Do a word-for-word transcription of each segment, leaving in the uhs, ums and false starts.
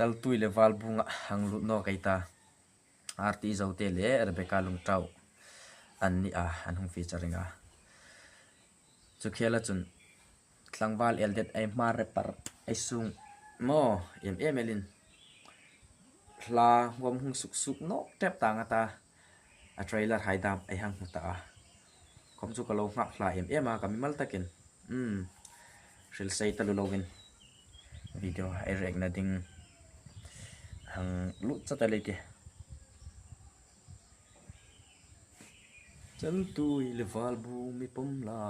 Saltui le Valbunga hang lut nawk ei ta. Arti Zote le Rebecca Lungtau an ni a, an hung featuring a. Chu khela chun tlangval el det ei hmar rapper ei sung maw, em em elin. Hla huam hung suk suk nawk tep ta nga ta. A trailer hai dam ei hang hmu ta a. Khom chu ka lo nghak hla em em a, ka mimal takin. Hmm. Hril sei taluo lovin video ei react na ding hang lut chat a lei ti. Saltui le Valbung mi pawm la.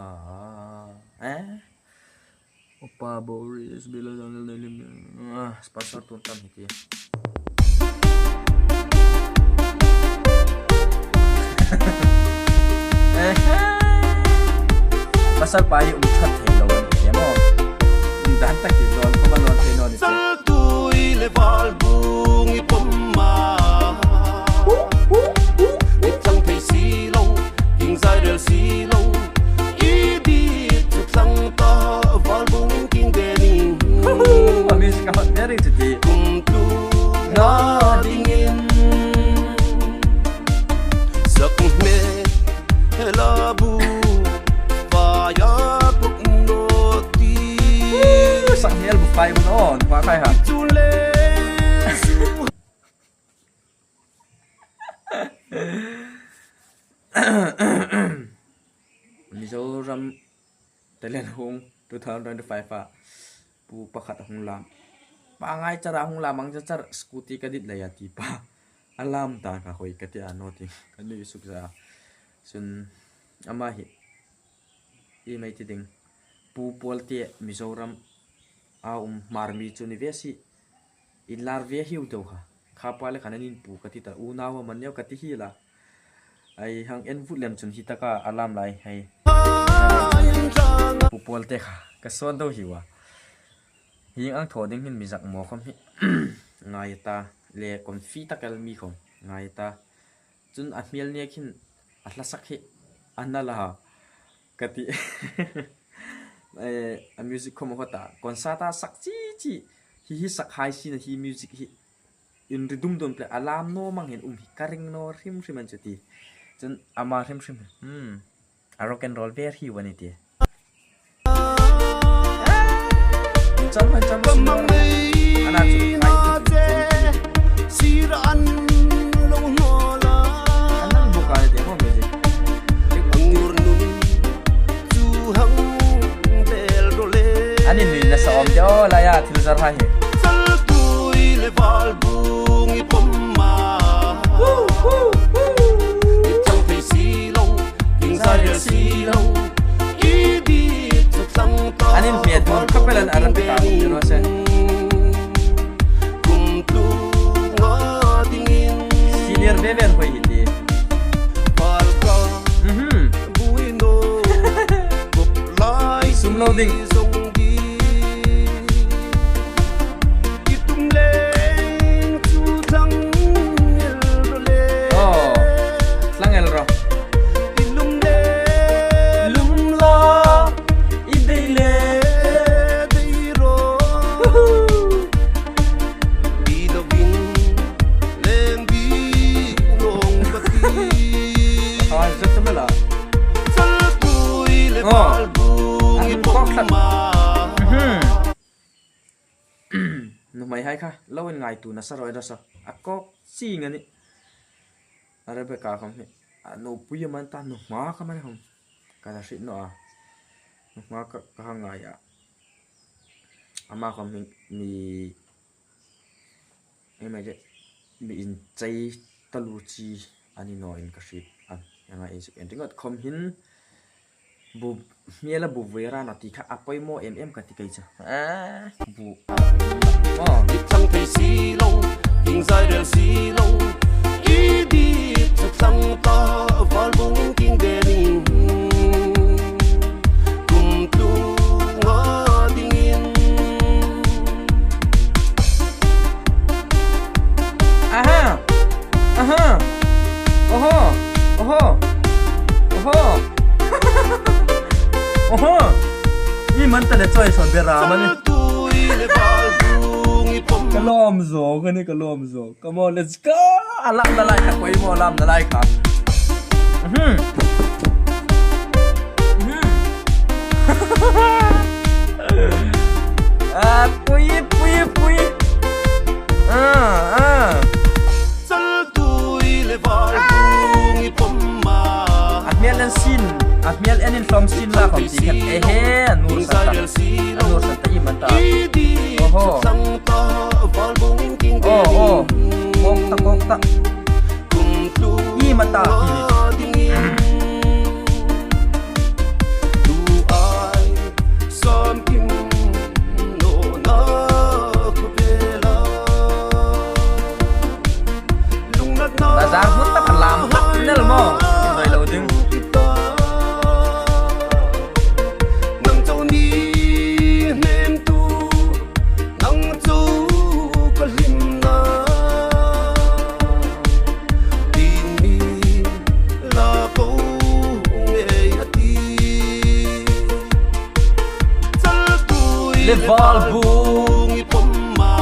Eh? Opa Boris, Bila Daniel, Nelim, ah, sponsor tun tam hi ti. Eh. Pasal pa hi um that thei lo an ti maw. Um dan tak hi lo an ko ma lo an thei lo ni. Saltui le Valbung i pawm ma. I chang thei si lo, king zai rel si lo. I di chu thlang ta, Valbung king de ni. A music a hot very to ti. Kum tu nga dingin. Sak me hela bu, faya puk no ti. Sak hel bu fai bu no, bu fai ha. Chu le su. Mizoram Talent Huong two thousand twenty-five a pu pakhat a hung lam. Pa ngai chara hung lam ang char scooty ka dit lei a ti pa. A lam ta ka hoi ka ti a no ti. Ka nui suk za. Chun ama hi. I mai ti ding. Pu Puolte Mizoram a um Hmar mi chu ni ve si. Inlar ve hiu deu kha. Kha pa le khan an inpu ka ti ta. Unau a man neu ka ti hi la. Ai hang en vut lem chun hi taka a lam lai hei. Pu Puolte kha. Ka sawn deu hiu a. Hieng ang thaw ding hin mi zak maw khom hi. Ngai ta. Le konfi tak el mi khom. Ngai ta. Chun a hmel nek hin a hla sak hi a na la ka ti. Eh, a music khom a hot a. Concert a sak chi chi. Hi hi sak hai si na hi music hi. Inri dum dum ple a lam naw mang hin um hi ka ring naw hrim hrim an chu ti. Chun ama hrim hrim. Hmm. A rock and roll ver hi wani ti. Cham, cham, cham. Ana chu. Sir an lo no la. An nan bu ka te mo music. Angur nun chu hang bel ro le. Ani ni na sa om de o la ya thil zar ha hi. Saltui le Valbung i pawm ma. I chang thei si lo. King zai rel si lo, i di chu thlang ta. An inhmiet dun khawp el an Arabic a, you know, se. Kum tu nga dingin. Senior ve ve an hoi hi ti. Pal ka. Mhm. Bui no. Kop lai. Sum lo ding. Zong di. I tum leng chu thlang el ro le. Oh, thlang el ro. I lum le. Lum la. I dei le. Dei ro. Woohoo. I lo vin leng bi long ka ti. Ah, zet ta mela. Saltui le Valbung i pawm ma. Mhm. Nuhmei hai kha, lo inngaitu nasa rawi nasa. A kawk ching a nih. A Rebecca khom hi. A nupui a man ta nuhma kha man khom. Ka la hriet naw a. Nuhma ka, ka hang ngai a. Ama khom hi mi, mi, mi inchei taluo chi a ni naw in ka hriet a. Anga ei suk en ringot khom hin. Bu, hmel a bu vui ran a ti kha a poimaw em em ka ti kei chu. Ah, bu. Oh. I chang thei si lo, king zai rel si lo. I di chu thlang ta, Valbung king de ni. Kum tu nga dingin. Aha. Aha. Oho. Oho. Oho. Oho. I man ta le choi son be ra mani. Ka lo Lawm zo, ka ni ka lawm zo. Come on, let's go. A lam na lai kha, koi maw lam na lai kha. Mhm. Mhm. A, pui, pui, pui. A, a. Chaltui le Valbung i pawm a. A hmel en sin, a hmel en inhlawm sin la khawm ti khat. Ehe, a nur san ta. A nur san ta, iem a ta. Oho. Oh, oh. Kawk ta, kawk ta. Iem a ta. Bazar hmun tak a lam hak nel maw? Inhoi lo ding. Nang chu ni hnem tu, nang chu ka hlimna. Tin mi la ko ngei a ti. Chaltui le Valbung i pawm a.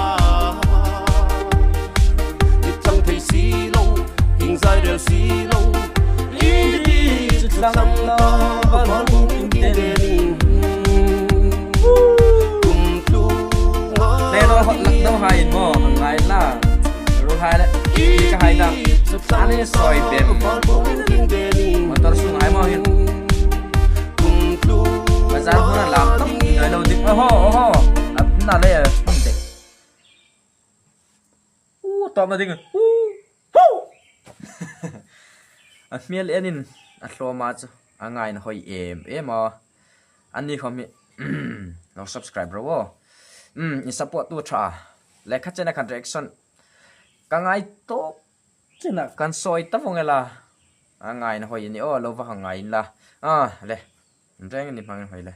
I chang thei si lo, hing zai rel si lo. I di chu tlang lo, Valbung in te ning. Kum tlung a. Le ro hot lak do hai mo, ngai la. Ro hai le. Ka hai da. Ani soi bem. Motor sung hai mo hin. Bazar hmun a lam tam ngai lo dik. Oho, oho. A na le, hmun te. U, tawpna ding. U, hu. A hmel enin a hlawm a chu. A ngaina hoi em em a. Anni khawm hi. Lo subscribe ro. Um, in support tu ṭha. Lekha chena kan reaction. Ka ngai tawp. Chena kan soi ta vong ela. A ngaina hoi ni o, lo va ngai la. A, le. Reng ni hmang hoi le.